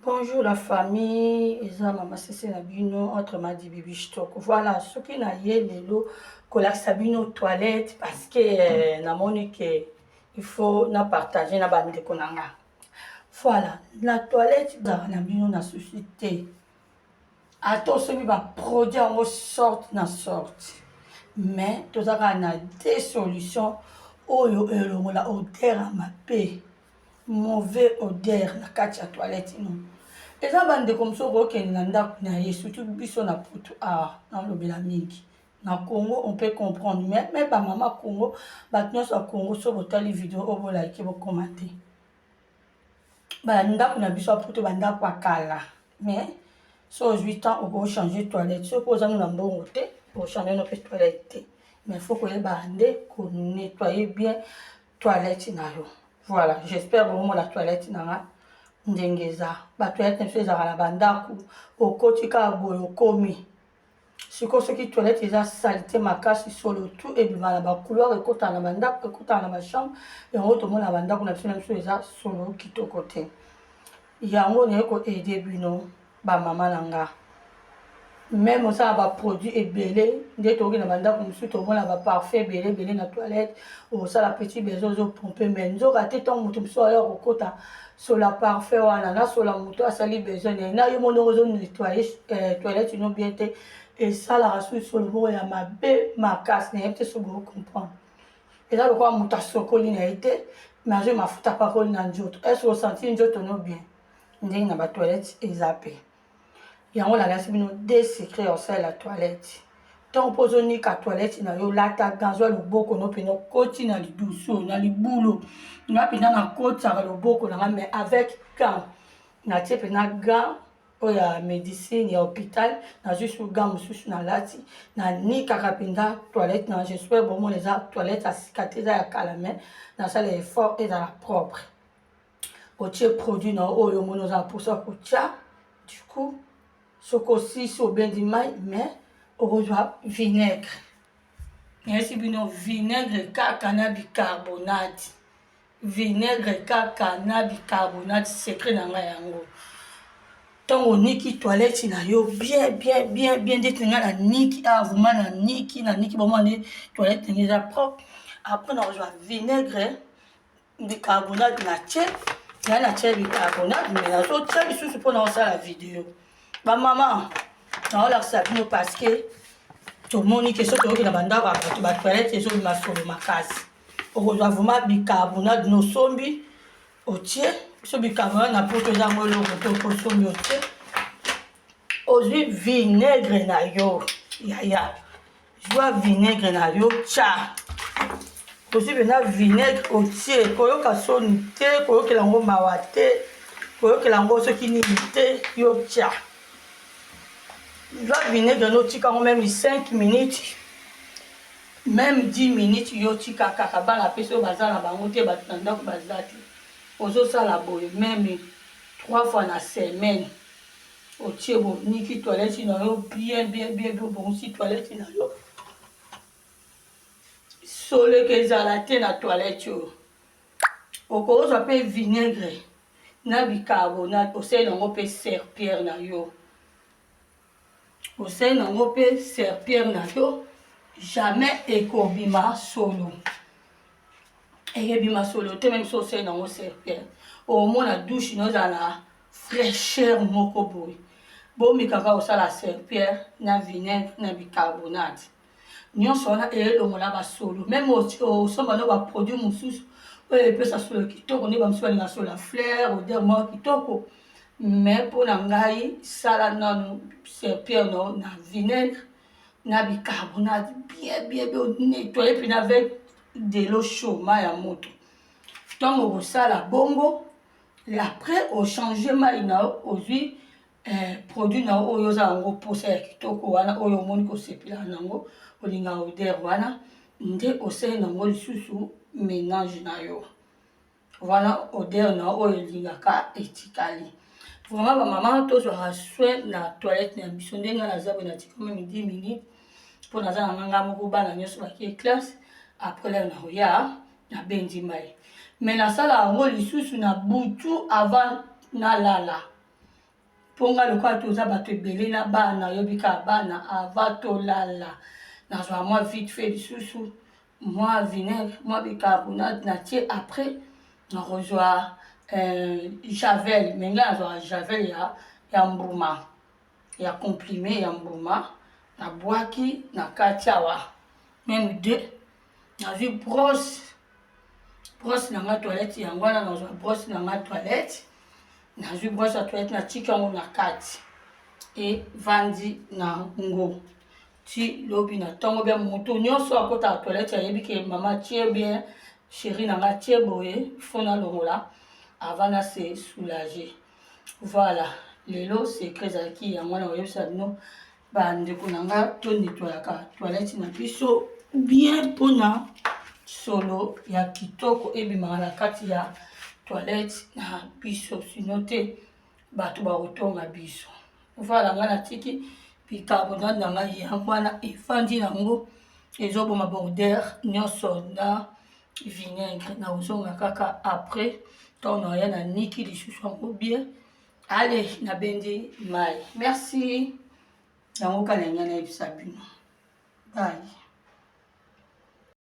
Bonjour la famille, eza mama Sese na bino autrement dit Bibi Stock. Voilà, soki na ye lelo kolakisa bino toilette parce que namoni que il faut na partager na bandeko na nga. Voilà, na toilette ezalaka na bino na souci te. Ata osomi ba produit yango sorte na sorte. Mais toza kaka na deux solutions oyo elongola odeur ya mabe. Mauvais odeur na kati ya toilette no. Eza bandeko mosusu okokende na ndako na ye, surtout biso na poto awa nalobela mingi. Na Congo on peut comprendre, mais ba mama Congo, bato nyonso ya Congo so botali video oyo bolike bokomante. Ba ndako na biso ya poto ba ndako ya kala, mais so ozwi temps okochange toilette, soki oza na mbongo te okochange no mpe toilette te, mais faut koyeba nde konettoyer bien toilette na yo. Voilà, j'espère bomona toilette na nga ndenge eza. Ba toilette na biso ezalaka na bandako, okoti kaka boye okomi. Sikoyo soki toilette eza saleté makasi, solo tout ebima na bacouloir, ekotaka na bandako, ekotaka na bachambre. Yango tomona bandako na biso eza solo kitoko te. Yango naye koaider bino bamama na nga. Même osala baproduit ebele nde tokoki na bandako mosusu, tomona baparfum ebele ebele na toilette, osala petit besoin ozopompe, mais nzoka te ntango moto mosusu aya kokota, sola parfum wana na sola moto asali besoin na ye na yo moni ozonettoyer toilette no bien te, esalaka susu solo moko ya mabe makasi. Nayebi te so bocomprendre. Eza lokola moto asokoli na ye te, mais azwi mafuta apakoli na nzoto. Est-ce osentir nzoto no bien? Ndenge na batoilette eza mpe yango, nalakisi bino deux secret ya kosalela toilette. Ntango mpo ozonika toilette na yo, lata gants, zwa loboko no mpena okoti na lidusu na libulu. Nga mpenza nakotisaka loboko na nga, mais avec gant. Natie mpena gant oyo ya médecine ya hôpital, nazwi su gant mosusu nalati, nanikaka mpenza toilette na. J'espère bomona eza toilette ya sika te, eza ya kala, mais nasala effort ezala propre. Otie produit na oyo omoni oza na mposa kotia. Du coup soki osisi, obendi mai, mais okozwa vinaigre. Nayesi bino vinaigre kaka na bicarbonate, vinaigre kaka na bicarbonate, secret na ngai yango. Ntango oniki toilette na yo bien bien bien bien, ndeti ngai naniki awa, vraiment naniki, naniki, bomona nde toilette ndenge eza propre. Après nakozwa vinaigre bicarbonate, natie ya natie bicarbonate, mais nazotia lisusu mpona kosala video. Bamama, naolakisa bino parce que tomoni ke soki toyoki na bandako ya bato, batoilette ezobima solo makasi. Okozwa vraiment bicarbonate nosombi, otie biso bicarbonate na poto ezango eloko te. Okosombi, otie, ozwi vinaigre na yo. Yaya, zwa vinaigre na yo, tia. Ozwi mpena vinaigre, otie. Koyoka soni te, koyokela yango mawa te, koyokela yango soki nini te. Yo tia, zwa vinaigre no, otika yango même 5 minutes, même 10 minutes. Yo tika kaka. Bana mpe soki baza na bango te, bato na ndako baza te, ozosala boye même 3 fois na semaine. Otie, boniki toilette na yo bien bien bien bien, obongisi toilette na yo, soleka ezala te na toilette oyo. Okozwa mpe vinaigre na bicarbonate, osali yango mpe serpillière na yo, osali yango mpe serpillière na yo, jamais ekobima solo, ekebima solo te. Même so osali yango serpillière, omona douche na ozala na fraîcheur moko boye. Bomikaka kosala serpillière na vinaigre na bicarbonate nyonso wana, elongola basolo. Même osomba no baproduit mosusu oyo epesa solo kitoko, nde bamosusu balinga solo ya fleur, odeur moko kitoko, mais mpo na ngai, sala nanu serpillière no na vinaigre na bicarbonate bien bien bien, nettoyer mpena avec de l'eau chaud, mai ya moto. Ntango okosala bongo, après ochange mai na yo, ozwi produit na yo oyo oza yango mposa ya kitoko wana, oyo omoni kosepela nango, olingaka odeur wana, nde osali nango lisusu ménage na yo wana, odeur na oyo elingaka etikali. Vraiment bamama, tozwaka soin na toilette na biso. Ndenge naza boye, natika même 10 minutes mpo naza na nganga moko, bana nyonso bakie classe. Après lere na koya, nabendi mai, mais nasala yango lisusu na butu avant nalala. Mpo nga lokola toza bato ebele na bana, oyebi kaka bana avant tolala nazwa mwa vite fait lisusu mwa vinaigre, mwa bicarbonate natie, après nakozwa javel. Mais ngai nazwaka javel ya mbuma, ya comprimé ya mbuma, nabwaki na kati awa même deux. Nazwi brosse na nga toilette, yango wana nazwa brosse na nga toilette. Nazwi brosse ya toilette, natiki yango na kati, evandi na ngo ti lobi na ntongo. Bia moto nyonso akotaka toilette ayebi ke mama tie bien, chéri na nga tie boye, fo nalongola avant na se soulager. Voilà, lelo secret ezalaki yango wana. Koyebisa bino, bandeko na nga, tonettoyaka toilette na biso bien mpona solo ya kitoko ebimaka na kati ya toilette na biso, sinon te bato bakotonga biso. Voilà, ngai natiki bicarbonate na ngai, yango wana efandi yango, ezoboma ba odeur nyonso na vinaigre. Nakozonga kaka après ntango naya naniki lisusu yango bien. Ale, nabendi mai. Merci, yango kaka na ngai nayebisa bino. Bye.